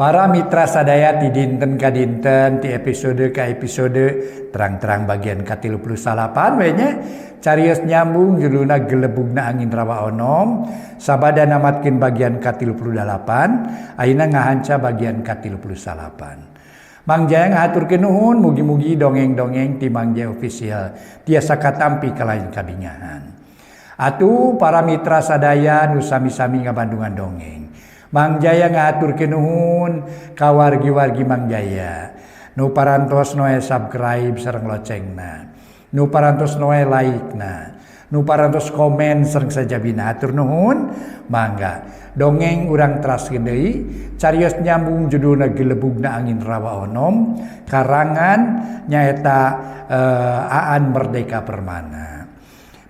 Para mitra sadaya ti dinten ka dinten, ti episode ka episode, terang-terang bagian ka-39 we nya, carios nyambung judulna Gelebugna Angin Rawa Onom, sabada namatkeun bagian ka-38, ayeuna ngahanca bagian ka-39. Mang Jaya ngahaturkeun nuhun, mugi-mugi dongeng-dongeng ti Mang Jaya Official tiasa katampi kalayan kabingahan. Atuh para mitra sadaya nu sami-sami ngabandungan dongeng. Mang Jaya ngahaturkeun nuhun ka wargi-wargi Mang Jaya. Nu parantos noe subscribe sareng locengna. Nu parantos noe like-na. Nu parantos komen sareng sajabina, hatur nuhun. Mangga dongeng urang teraskeun deui, carios nyambung judulna Gelebugna Angin Rawa Onom, karangan nyaeta Aan Merdeka Permana.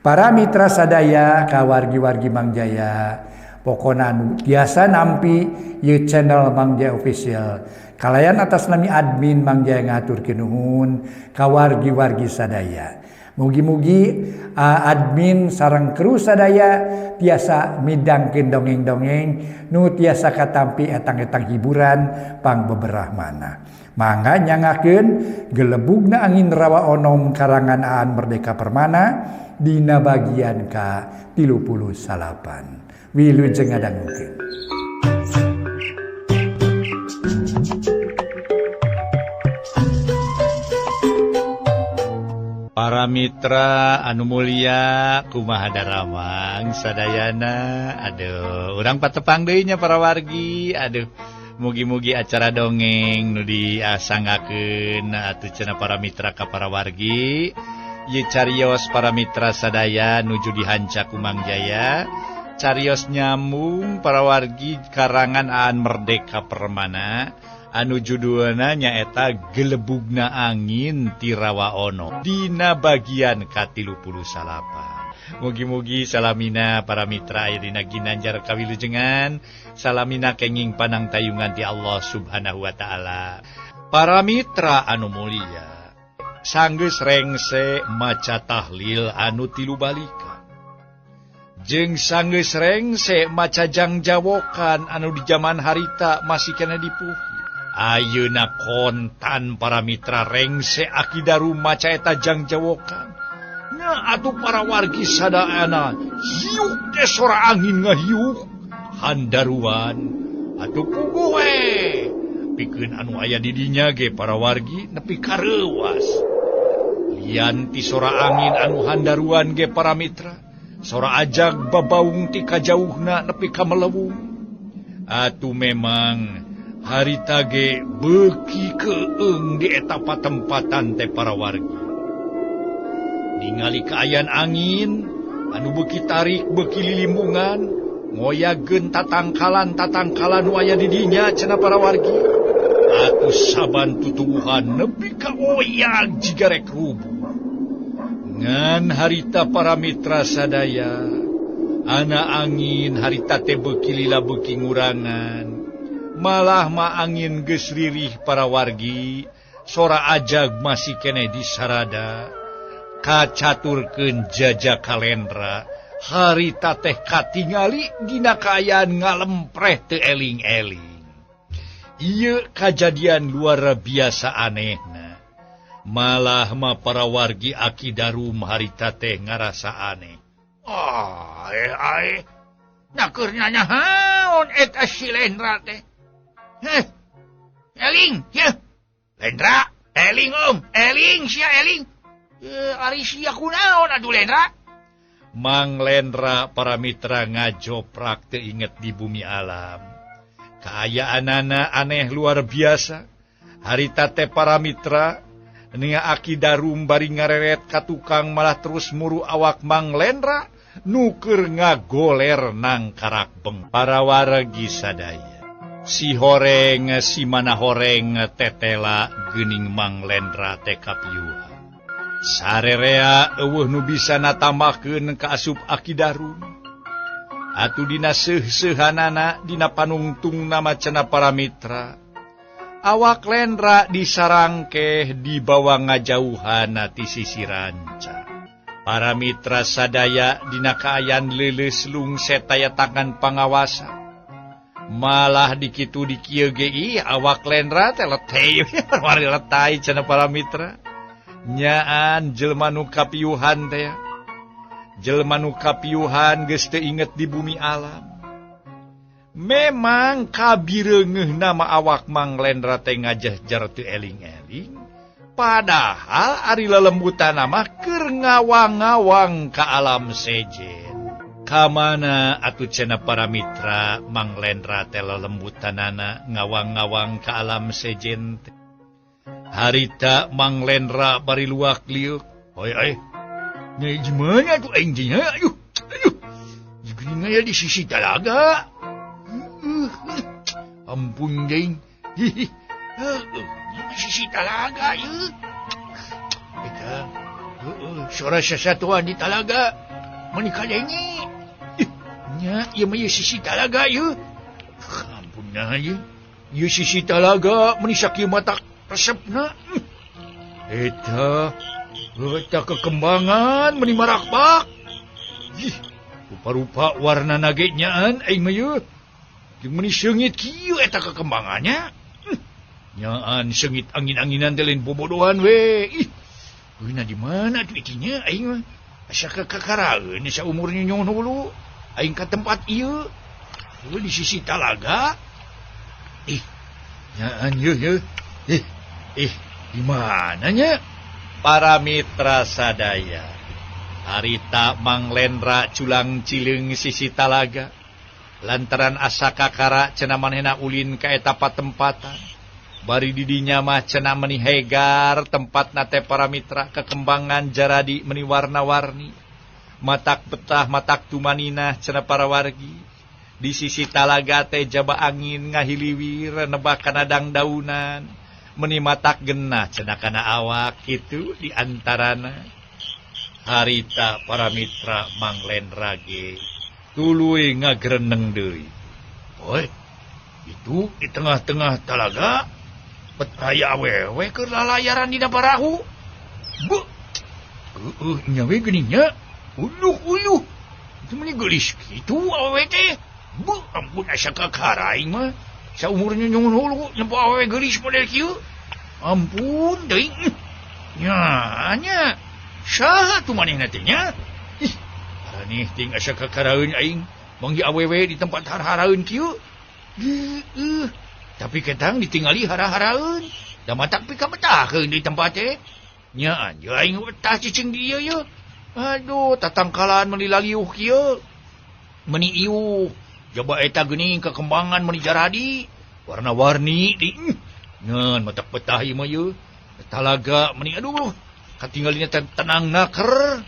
Para mitra sadaya ka wargi-wargi Mang Jaya, pokona anu biasa nampi ieu channel Mang Jaya Official, kalayan atas nami admin Mang Jaya ngahaturkeun nuhun ka wargi-wargi sadaya. Mugi-mugi admin sareng kru sadaya tiasa midangkeun dongeng-dongeng nu tiasa katampi etang-etang hiburan pang beberah mana. Mangga nyangakeun Gelebugna Angin Rawa Onom karangan Aan Merdeka Permana dina bagian ka 39. Wilujeng ngadangukeun. Para mitra anu mulia, kumaha daramang sadayana? Aduh, urang patepang deui nya para wargi. Aduh, mugi-mugi acara dongeng nu diasanggakeun atuh cenah para mitra ka para wargi. Ieu carios para mitra sadaya nuju dihanca ku Mang Jaya. Carios nyambung para wargi karangan Aan Merdeka Permana anu judulna nyaeta Gelebugna Angin ti Rawa Ono dina bagian ka-39. Mugi-mugi salamina para mitra aya dina ginanjar kawilujengan, salamina kenging panangtayungan ti Allah Subhanahu wa taala. Para mitra anu mulia, sanggeus rengse maca tahlil anu tilu balika. Jeung sanggeus rengse maca jangjawokan anu di zaman harita masih kena dipuhi. Ayeuna kontan para mitra rengse Aki Darum maca eta jangjawokan. Nya atuh para wargi sadayana hiuk teh sora angin ngahiuk handaruan atuh puguh we. Pikeun anu aya di dinya ge para wargi nepi ka reuwas. Lian ti sora angin anu handaruan ge para mitra, sora ajag babaung ti kajauhna nepi ka melewung. Atuh memang harita ge beuki keung di eta patempatan teh para wargi. Ningali kaayaan angin anu beuki tarik beuki lilimbungan, ngoyageun tatangkalan-tatangkalan nu aya di dinya cenah para wargi. Atuh saban tutuwuhan nepi ka oyag jiga rek rubuh. Ngan harita para mitra sadaya, ana angin harita teh beuki lila beuki ngurangan. Malah ma angin geus ririh para wargi, sora ajag masih keneh disarada. Kacaturkeun jajak kalendra, harita teh katingali dina kaayaan ngalempreh teu eling-eling. Ieu kajadian luar biasa anehna. Malah ma para wargi Aki Darum harita teh ngarasa aneh. Ah, eh, nah keur nanaon eta si Lendra teh? Heh, eling, yeuh. Lendra, eling om, eling sia eling. Ari sia kunaon atuh Lendra? Mang Lendra para mitra ngajoprak teu inget di bumi alam. Kaayaanana aneh luar biasa. Harita teh para mitra ninga Aki Darum bari ngareret ka tukang malah terus muru awak Mang Lendra nu keur ngagoler nang karakbeng. Para wargi sadaya, si horeng si mana horeng tetela geuning Mang Lendra teh kapiuhan. Sarerea eueuh nu bisa natambahkeun ka asup Aki Darum. Atuh dina seuh-seuhanana dina panungtungna cenah para mitra, awak Lendra disarangkeh dibawa ngajauhan ti sisi ranca. Para mitra sadaya dina kaayaan leuleus lungset taya tangan pangawasa. Malah dikitu di kieu ge ih awak Lendra teh letey warna letay cenah para mitra. Nyaan jelema nu kapiuhan teh. Jelema nu kapiuhan geus teu inget di bumi alam. Memang kabireungeuh nama awak Mang Lendra teh ngajehjer teu eling-eling. Padahal ari lelembutan mah keur ngawang-ngawang ka alam sejen. Kamana atuh cenah para mitra Mang Lendra teh lelembutanana ngawang-ngawang ka alam sejen teh. Harita Mang Lendra bari luak liuk. Oi oi. Nya gimana tuh aing teh nya? Aduh. Aduh. Geuning aya di sisi talaga. Ampun deing. Sisi talaga ieu. Eta heueuh suara sasatuan di talaga. Meuni kadenge. Nya ieu mah ieu sisi talaga ieu. Ampun nah ieu. Ieu sisi talaga meuni sakieu mata resepna. Eta eta kekembangan meuni marakbak. Ih, rupa-rupa warna nage nyaan aing mah ieu. Jeung meuni seungit kieu eta kekembangannya. Nyaan seungit angin-anginan teh lain bobodohan we. Ih, geuna di mana tuh itinya aing mah? Asa kakakaraeun saumur nyonyon hulu. Aing ka tempat ieu. Heuh di sisi talaga. Ih, nyaan yeuh yeuh. Ih, ih, di mana nya? Para mitra sadaya. Harita Mang Lendra culang cileung sisi talaga. Lantaran asa kakara cenah manehna ulin ka eta patempatan. Bari didinya mah cenah meuni hegar tempatna teh para mitra kekembangan jaradi meuni warna-warni. Matak betah matak tumaninah cenah para wargi. Di sisi talaga teh jaba angin ngahiliwir nebak kana dangdaunan. Meuni matak genah cenah kana awak kitu di antarana. Harita para mitra Mang Lendra ge tuluy ngagreneng deui. Oi, itu di tengah-tengah talaga petaya awewe keur lalayaran dina parahu. Beuh. Heueuh nya we geuning nya. Uluh-uluh. Itu meuni geulis kitu awewe teh. Beuh, ampun asa kakara aing mah. Saumur nyonyon hulu nempo awewe geulis model kieu. Ampun teuing. Nya nya. Saha tuh manehna teh nya? Ih, araneh ting asa kakaraeun aing manggih awewe di tempat har-haraeun kieu. Heueuh. Tapi ketang ditingali hara-haraeun. Da matak pikabetaheun di tempat teh. Nya anjeun aing betah cicing di ieu ye. Aduh, tatangkalan meuni laliuh kieu. Meuni iuh. Jaba eta geuning kekembangan meuni jaradi. Warna-warni di. Ngeun matak betah ieu mah ieu. Talaga meuni aduh. Katingalina tenang naker.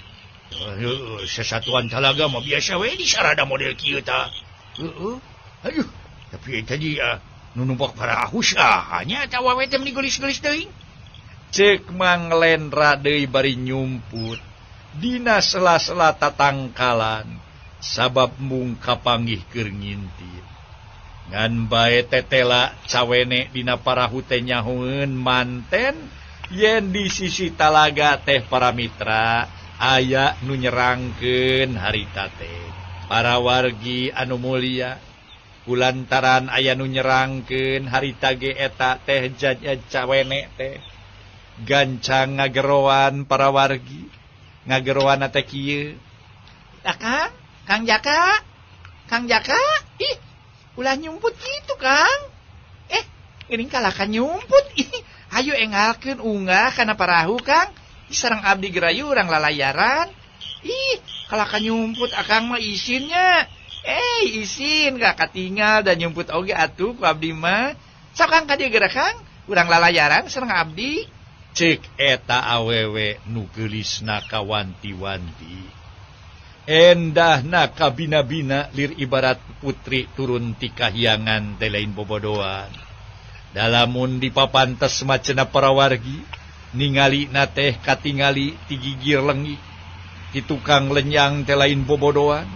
Sesatuan talaga mah biasa we di sarada model kieu tah. Heueuh. Aduh, tapi tadi nu numpak parahu saha nya eta awewe teh meuni geulis-geulis teuing. Ceuk Mang Lendra deui bari nyumput dina sela-sela tatangkalan sabab mung kapanggih keur ngintip. Ngan bae tetela cawene dina parahu teh nyahoeun manten yen di sisi talaga teh para mitra aya nu nyerangkeun harita teh. Para wargi anu mulia kulantaran aya nu nyerangkeun harita ge eta teh jaja cawene teh gancang ngageroan para wargi. Ngageroan teh kieu. Kang, Kang Jaka, Kang Jaka, ih, ulah nyumput gitu Kang. Geuning kalakan nyumput. Ih, hayu engalkeun unggah kana parahu Kang. Ih, sareng abdi gerayu urang lalayaran. Ih, kalakan nyumput akang mah isinnya. Isin kak katingal dan nyumput oge atuh ku abdi mah. Sok Kang ka dieu geura Kang, urang lalayaran sareng abdi. Cek eta awewe nu geulisna kawanti-wanti. Endahna kabina-bina lir ibarat putri turun ti kahyangan teh lain bobodoan. Dalamun dipapantes mah cenah para wargi, ningali na teh katingali ti gigir lengik. Ti tukang lenyang teh lain bobodoan.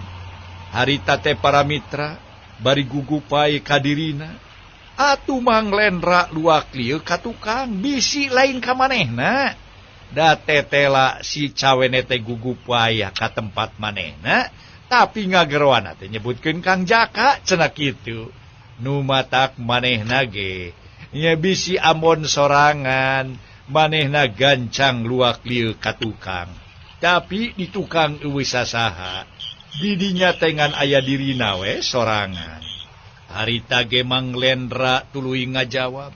Harita teh para mitra bari gugupai kadirina. Atuh Mang Lendra luak lieu ka tukang bisi lain ka manehna. Da tetela si cawene teh gugupai ka tempat manehna, tapi ngageroan teh nyebutkeun Kang Jaka cenah kitu. Nu matak manehna ge nya bisi amon sorangan manehna gancang luak lieu ka tukang. Tapi di tukang eueuh sasaha didinya tengan aya dirina we sorangan. Harita ge Mang Lendra tuluy ngajawab.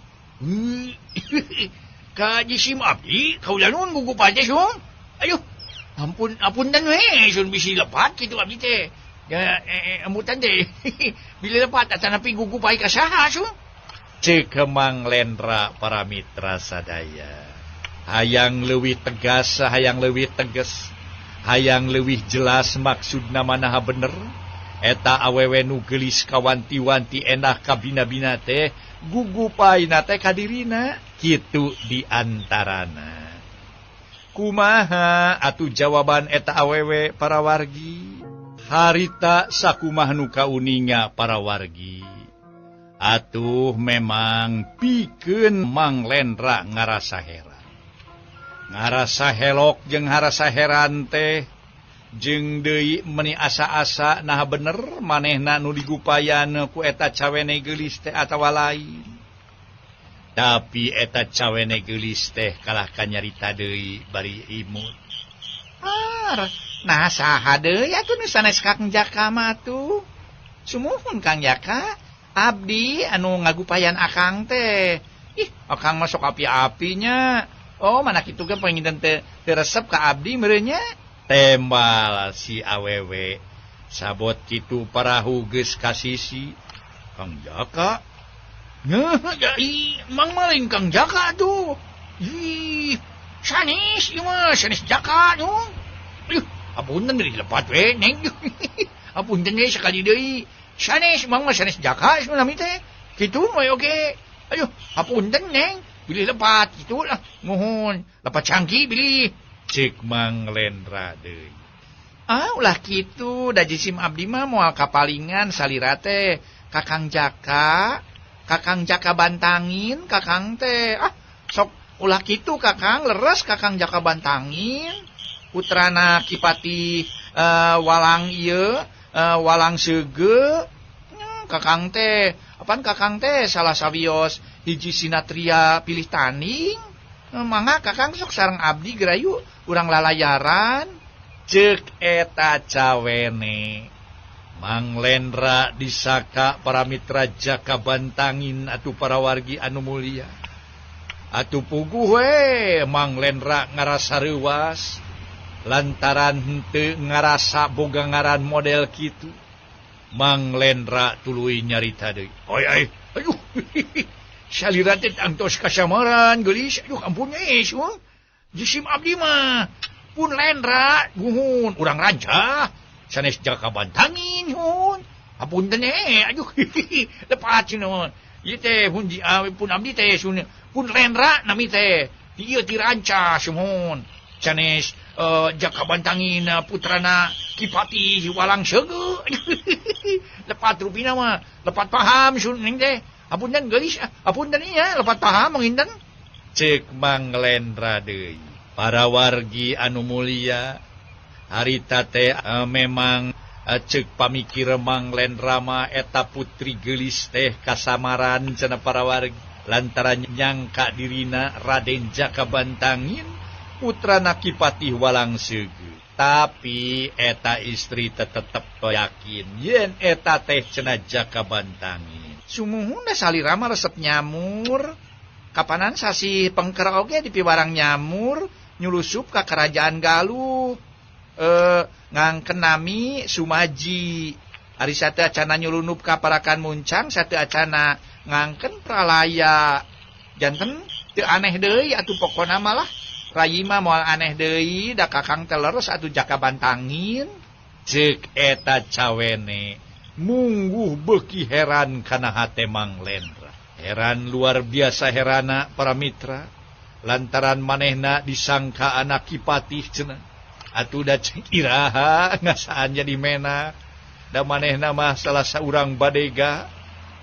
Ka jisim abdi kaula nuhun gugupan teh sun. Aduh, ampun apunten we sun bisi lepat kitu abdi teh. Ya embutan teh. Bila lepat atanapi gugupai ka saha sun. Ceuk Mang Lendra para mitra sadaya. Hayang leuwih tegas, hayang leuwih tegas, hayang leuwih jelas maksudna manaha bener. Eta awewe nu geulis kawanti-wanti enah kabina-bina teh gugupaina teh ka dirina kitu di antarana. Kumaha atuh jawaban eta awewe para wargi? Harita sakumaha nu kauninga para wargi. Atuh memang pikeun Mang Lendra ngarasa heran. Ngarasa helok jeung ngarasa heran teh jeung deui meni asa-asa nah bener manehna nu digupayan ku eta cawene geulis teh atawa lain. Tapi eta cawene geulis teh kalah ka nyarita deui bari imut. Nah saha deui atuh nu sanes Kang Jaka mah atuh. Sumuhun Kang Jaka, abdi anu ngagupayan akang teh. Ih, akang mah sok api-apinya. Oh, mana kitu ge panginten teh resep ka abdi meureun nya. Tembal si awewe sabot kitu parahu geus kasisi. Kang Jaka. Mang maling Kang Jaka tuh. Ih, sanes ieu mah sanes Jaka tuh. Aduh, apunten deui lepat we neng. Apunten we sakali deui. Sanes mang mah sanes Jaka nami teh. Kitu mah oge. Aduh, apunten neng, bilih lepat kitu lah. Muhun, lepat cangki bilih. Cek Mang Lendra deui. Ah, ulah kitu da jisim abdi mah moal kapalingan salira teh ka Kang Jaka. Kakang Jaka Bantangin, Kakang teh. Ah, sok ulah kitu Kakang, leres Kakang Jaka Bantangin. Putrana Kipati Walang ieu, Walang Seuge. Kakang teh, apaan Kakang teh salah sawios hiji sinatria pilih tanding. Mangga Kakang sok sareng abdi gerayu urang lalayaran. Ceuk eta cawene. Mang Lendra disaka para mitra Jaka Bantangin atuh para wargi anu mulia. Atuh puguh we Mang Lendra ngarasa reuwas lantaran henteu ngarasa boga ngaran model kitu. Mang Lendra tuluy nyarita deui. Oi ai, aduh. Salira teh antos kasamaran geulis, aduh ampun we sun. Jisim abdi mah pun Lendra nuhun urang rancah. Sanes Jaka Bantangin hun. Apunten aduh lepat cenah. Ieu teh pun pun abdi teh sun pun Lendra nami teh. Ieu ti rancah sumuhun. Sanes Jaka Bantangin putrana Kipati Walang Seuge. Lepat rupina mah, lepat paham sun ning teh. Apunten geulis, apunten ieu lepat paham manginten. Ceuk Mang Lendra deui. Para wargi anu mulia, harita teh memang ceuk pamikir Mang Lendra mah eta putri geulis teh kasamaran cenah para wargi lantaran nyangka dirina Raden Jaka Bantangin putrana Kipatih Walang Seuge. Tapi eta istri tetep yakin yen eta teh cenah Jaka Bantangin. Sumuhun da salira mah resep nyamur. Kapanan sasih pengker oge dipiwarang nyamur nyulusup ka kerajaan Galuh. Ngangkenami Sumaji. Ari sate acana nyulunup ka parakan muncang, sate acana ngangken pralaya. Janten teu aneh deui atuh pokona mah lah. Rayi mah moal aneh deui da Kakang teh leres atuh Jaka Bantangin. Ceuk eta cawene mungguh beuki heran kana hate Mang Lendra. Heran luar biasa herana para mitra lantaran manehna disangka anak Kipatih cenah. Atuh da cek iraha ngasaan jadi mena. Da manehna mah salah saurang badega,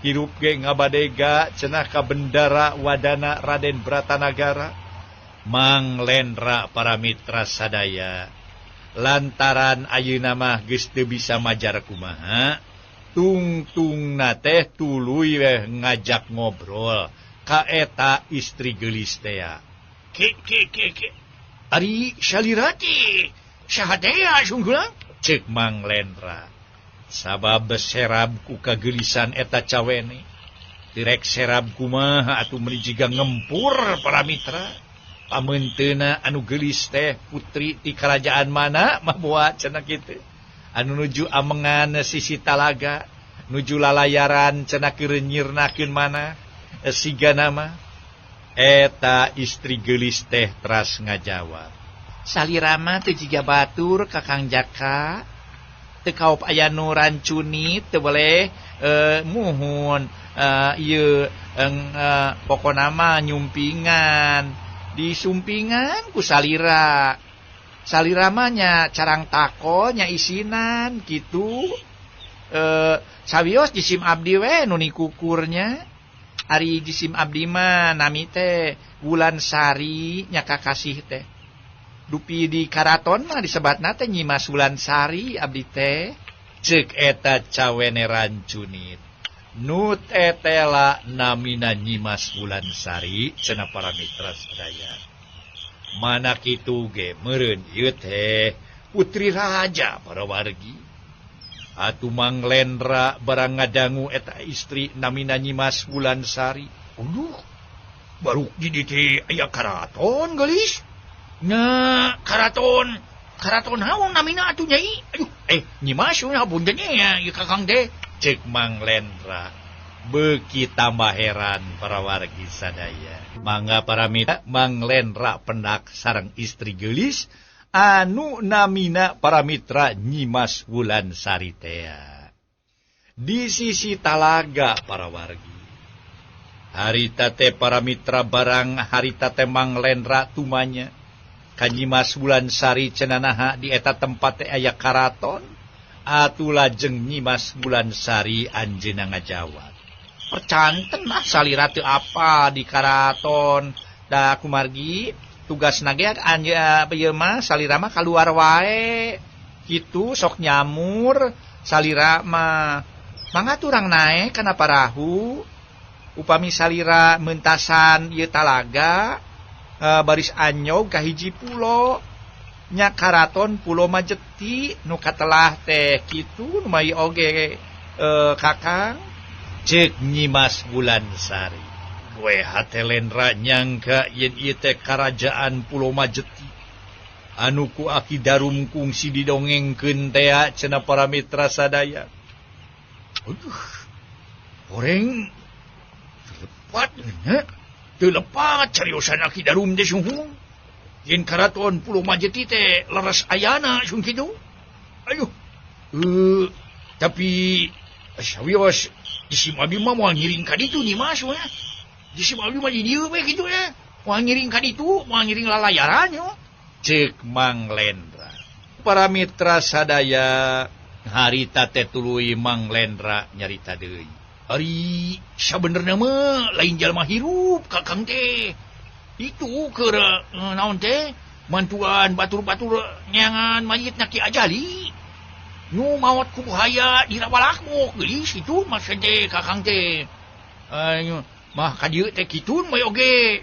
hirup ge ngabadega cenah ka bendara wadana Raden Bratanagara. Mang Lendra para mitra sadaya lantaran ayeuna mah geus teu bisa majar kumaha, Tungtungna teh tuluy weh ngajak ngobrol ka eta istri geulis teh. Ke ke ke ke. Ari salira teh saha teh sunggulang? Ceuk Mang Lendra. Sabab serab ku kageulisan eta cawene. Direk serab kumaha atuh meuni jiga ngempur para mitra. Pameunteuna anu geulis teh putri ti kerajaan mana mah moal cenah kitu. Anu nuju amengan sisi talaga, nuju lalayaran cenah keur nyirnakeun mana siga nama. Eta istri geulis teh teras ngajawab. Salira mah teu jiga batur Kakang Jaka. Teu kaop aya nu rancuni teu boleh muhun ieu pokona mah nyumpingan. Disumpingan ku salira. Salira mah nya carang tako nya isinan kitu. Sawios jisim abdi we nu nikukurnya. Ari jisim abdi mah nami teh Wulan Sari nya kakasih teh. Dupi di karaton mah disebatna teh Nyimas Wulan Sari abdi teh. Ceuk eta cawene rancunit. Nu tetela namina Nyimas Wulan Sari cenah para mitra sadaya. Mana kitu ge meureun ieu teh putri raja para wargi. Atuh Mang Lendra barang ngadangu eta istri namina Nyimas Wulan Sari. Aduh, baru di dieu teh aya karaton geulis. Nya karaton, karaton naon namina atuh nyai? Aduh, Nyimas hapunten nya ieu Kakang teh. Ceuk Mang Lendra beuki tambah heran para wargi sadaya. Mangga para mitra Mang Lendra pendak sareng istri geulis anu namina para mitra Nyimas Wulan Sari tea. Di sisi talaga para wargi. Harita teh para mitra barang harita teh Mang Lendra tumanya. Ka Nyimas Wulan Sari cenah di eta tempat teh aya karaton. Atuh lajeng Nyimas Wulan Sari anjeunna ngajawab. Percanten mah salira teu apa di karaton. Da kumargi tugasna ge anja ieu mah salira mah kaluar wae. Kitu sok nyamur salira mah. Mangga turang naek kana parahu. Upami salira mentasan ieu talaga baris anyog ka hiji pulo. Nya karaton Pulo Majeti nu katelah teh kitu nu mai oge Kakang. Ceuk Nyimas Wulan Sari. We hate Lendra nyangka yen ieu teh karajaan Pulo Majeti. Anu ku Aki Darum kungsi didongengkeun tea cenah para mitra sadaya. Aduh, goreng telepat nya. Teu lepat cariosan Aki Darum teh sungguh. Yen karaton Pulo Majeti teh leres ayana sung kitu. Aduh. Tapi sawios jisim abdi mah moal ngiring ka ditu Nyimas we. Jisim abdi mah di dieu we kitu nya. Moal ngiring ka ditu, moal ngiring lalayaran yo. Ceuk Mang Lendra. Para mitra sadaya harita teh tuluy Mang Lendra nyarita deui. Ari sabenerna mah lain jalma hirup Kakang teh. Itu keur naon teh mantuan batur-batur neangan mayitna Ki Ajali. Nu maot ku buhaya di Rawalakmuk geulis itu maksud teh Kakang teh. Mah ka dieu teh kitu mah oge.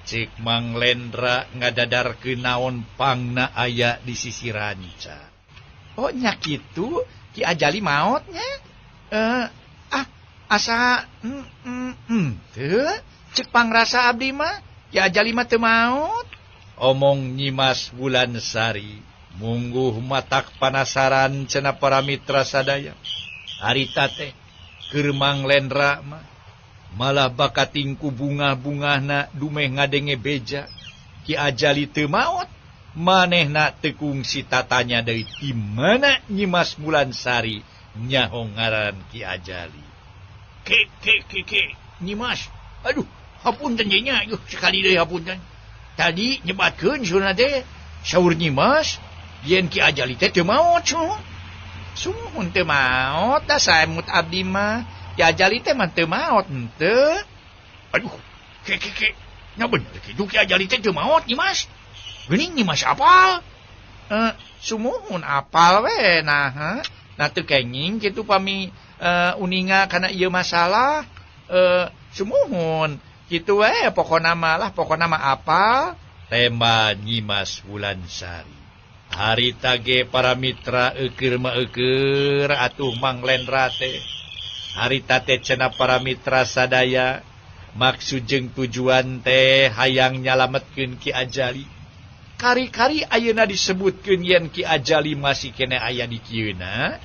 Ceuk Mang Lendra ngadadarkeun naon pangna aya di sisi ranca. Oh nya kitu Ki Ajali maot nya. Asa teu ceuk pangrasa abdi mah Ki Ajali mah teu maot. Omong Nyimas Wulan Sari mungguh matak panasaran cenah para mitra sadaya. Harita teh keur Mang Lendra mah malah bakatingku bungah-bungahna dumeh ngadenge beja. Ki Ajali teu maot, manehna teu kungsi tatanya deui ti mana Nyimas Wulan Sari nyaho ngaran Ki Ajali. Ke ke ke ke Nyimas, aduh hapunten nya, yuh sekali deui hapunten. Tadi nyebatkeun sunah teh saur Nyimas yen Ki Ajali teh teu maot sumuhun teu maot da saemut abdi mah. Ki Ajali teh mah teu maot henteu. Aduh, ke ke ke. Nya bener kitu Ki Ajali teh teu maot Nyimas. Geuning Nyimas apal? Sumuhun apal we nah. Nah teu kenging kitu pami Uninga kana ieu masalah sumuhun kitu we pokona mah lah pokona mah apal tema Nyimas Wulansari. Harita ge para mitra eukeur mah eukeur atuh Mang Lendra teh. Harita teh cenah para mitra sadaya maksud jeung tujuan teh hayang nyalametkeun Ki Ajali. Kari-kari ayeuna disebutkeun yen Ki Ajali masih keneh aya di kieuna.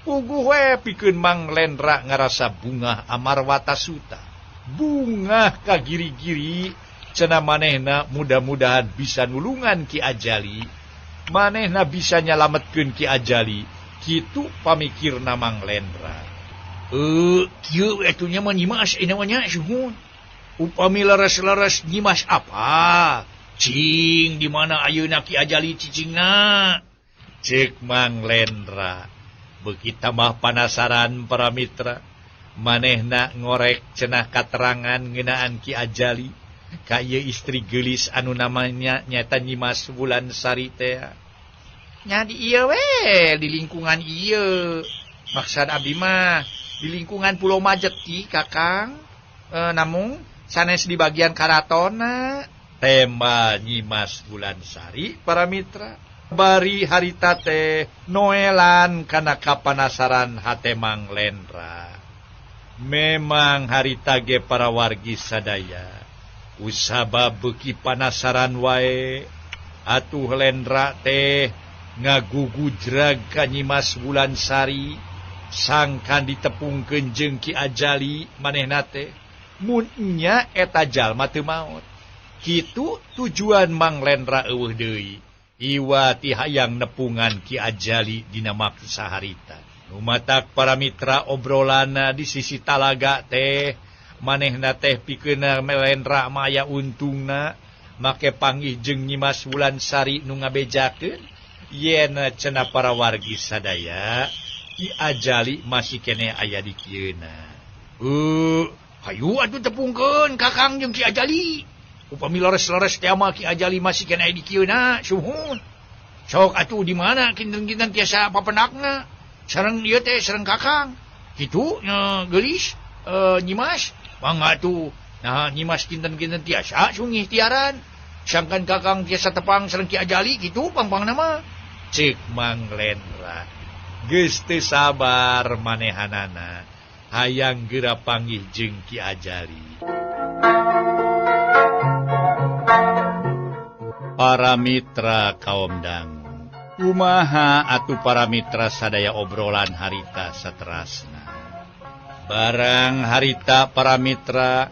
Puguh we pikeun Mang Lendra ngarasa bungah amarwata suta. Bungah ka giri-giri cenah manehna mudah-mudahan bisa nulungan Ki Ajali. Manehna bisa nyalametkeun Ki Ajali. Kitu pamikirna Mang Lendra. Kieu atuh nya mah Nyimas eta nya suhun. Upami leres-leres Nyimas apa? Cing di mana ayeuna Ki Ajali cicingna? Ceuk Mang Lendra. Beuki tambah panasaran para mitra. Manehna ngorek cenah katerangan ngeunaan Ki Ajali ka ieu istri geulis anu namanya nyata Nyimas Wulansari teh. Nya di ieu we di lingkungan ieu. Maksad abdi mah di lingkungan Pulau Majeti Kakang. Namung sanes di bagian karatona. Tema Nyimas Wulansari para mitra. Bari harita teh noelan kana kapanasaran hate Mang Lendra. Memang harita ge para wargi sadaya usaba beuki panasaran wae atuh Lendra teh ngagugujrag ka Nyimas Wulansari sangkan ditepungkeun jeung Ki Ajali manehna teh mun nya eta jalma teu maot. Kitu tujuan Mang Lendra eueuh deui. Iwa ti hayang nepungan Ki Ajali dina maksa harita. Nu matak para mitra obrolana di sisi talaga teh manehna teh pikeun Lendra mah aya untungna make panggih jeung Nyimas Wulansari nu ngabejakeun yen cenah para wargi sadaya Ki Ajali masih keneh aya di kieuna. Hayu atuh tepungkeun Kakang jeung Ki Ajali. Upami leres-leres teh mah Ki Ajali masih keneh aya di kieuna suhun. Sok atuh di mana kinten-kinten tiasa papenakna sareng ieu teh sareng Kakang. Kitu geulis Nyimas mangga atuh. Nah Nyimas kinten-kinten tiasa sungih tiaran. Sangkan Kakang tiasa tepang sareng Ki Ajali kitu pangpangna mah. Ceuk Mang Lendra. Geus teu sabar manehanana hayang geura panggih jeung Ki Ajali. Para mitra kaum dangu, kumaha atuh para mitra sadaya obrolan harita saterasna. Barang harita para mitra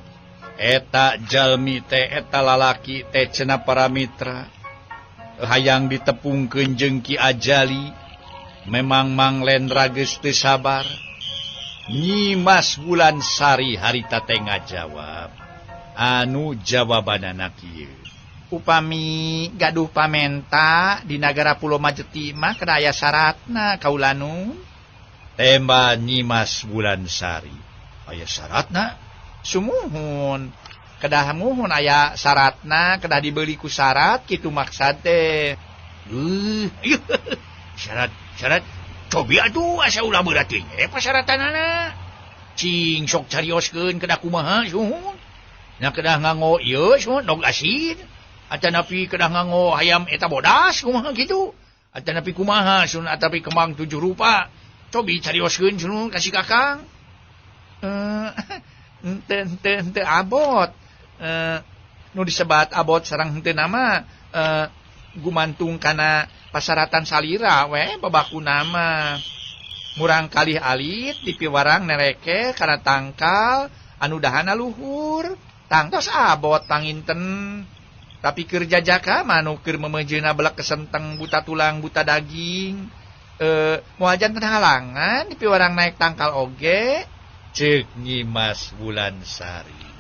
eta jalmi teh eta lalaki teh cenah para mitra hayang ditepungkeun jeung Ki Ajali. Memang Mang Lendra geus teu sabar. Nyimas Wulansari harita teh ngajawab. Anu jawabanana kieu. Upami gaduh pamenta di nagara Pulau Majeti mah kedah aya syaratna kaulanu. Tema Nyimas Wulansari. Aya syaratna? Sumuhun. Kedah muhun aya syaratna, kedah dibeli ku syarat kitu maksad teh. Syarat cobi atuh asa ulah berat teh pasyaratanana. Cing sok carioskeun kedah kumaha suhun. Nya kedah nganggo ieu suhun nog asin. Atanapi kedah nganggo hayam eta bodas kumaha kitu. Atanapi kumaha sun atapi kembang 7 rupa. Cobi carioskeun sun ka si Kakang. Henteu abot. Nu disebat abot sareng henteu nama gumantung kana pasaratan salira we babaku nama. Murang kalih alit dipiwarang nereke kana tangkal anu dahana luhur. Tangtos abot panginten. Tapi keur jajaka mah nu keur memejeuna belek kesenteng buta tulang buta daging. Moal janten halangan dipiwarang naik tangkal oge. Ceuk Nyimas Wulansari.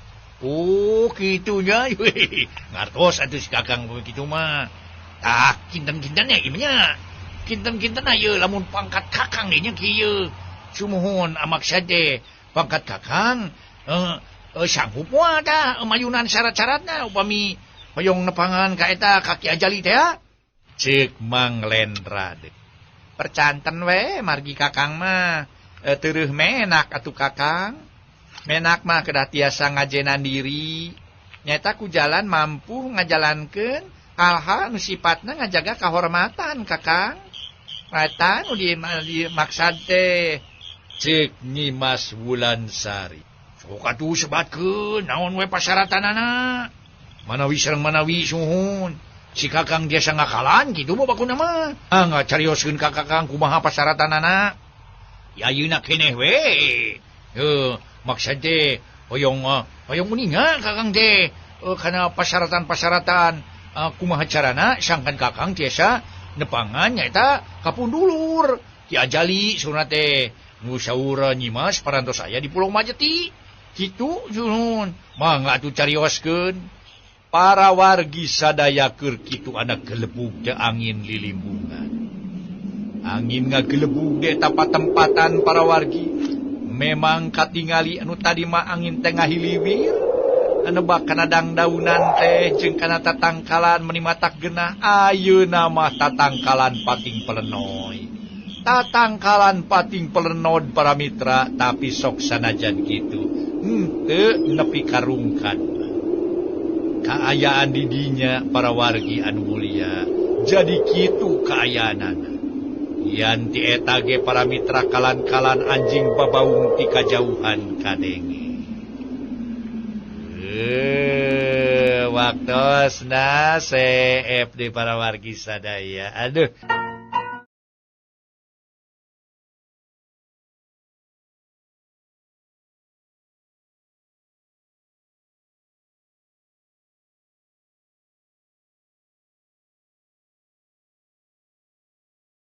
Oh kitunya. Ngartos atuh si Kakang kitu mah. Tah kinten-kinten nya ieu nya. Kinten-kinten ieu lamun pangkat Kakang nya kieu. Sumuhun amak teh pangkat Kakang sanggup moal tah mayunan syarat-syaratna upami hoyong nepangan ka eta ka Ki Ajali teh. Ceuk Mang Lendra. Percanten we margi Kakang mah. Tereuh menak atuh Kakang. Menak mah kedah tiasa ngajenan diri. Nyaeta ku jalan mampu ngajalankeun hal-hal nu sifatna ngajaga kahormatan Kakang. Eta nu dimaksad teh. Cek Nyimas Wulansari. Sok atuh sebatkeun naon we pasaratanana. Manawi sareng manawi suhun. Si Kakang biasa ngakalan kitu mah bakuna mah. Ah ngacarioskeun ka Kakang kumaha pasaratanana. Ya ayeuna keneh we. Heuh, maksad teh hoyong hoyong uninga Kakang teh kana pasaratan-pasaratan kumaha carana sangkan Kakang tiasa nepangan nyaeta kapundulur Ki Ajali saurna teh nu saur Nyimas parantos aya di Pulau Majeti. Kitu suhun. Mangga atuh carioskeun. Para wargi sadaya keur kitu anak gelebug teh angin lilimbungan. Angin ngagelebug teh patempatan para wargi. Memang katingali anu tadi mah angin teh ngahiliwir. Anu bak kana dangdaunan teh jeung kana tatangkalan meuni matak genah ayeuna mah tatangkalan pating pelenoy. Tatangkalan pating pelenod para mitra tapi sok sanajan kitu henteu nepi karungkan. Kaayaan didinya para wargi anu mulia jadi kitu kaayaanana. Yan ti eta ge para mitra kalan-kalan anjing babaung ti kajauhan kadenge. Waktosna CFD para wargi sadaya. Aduh.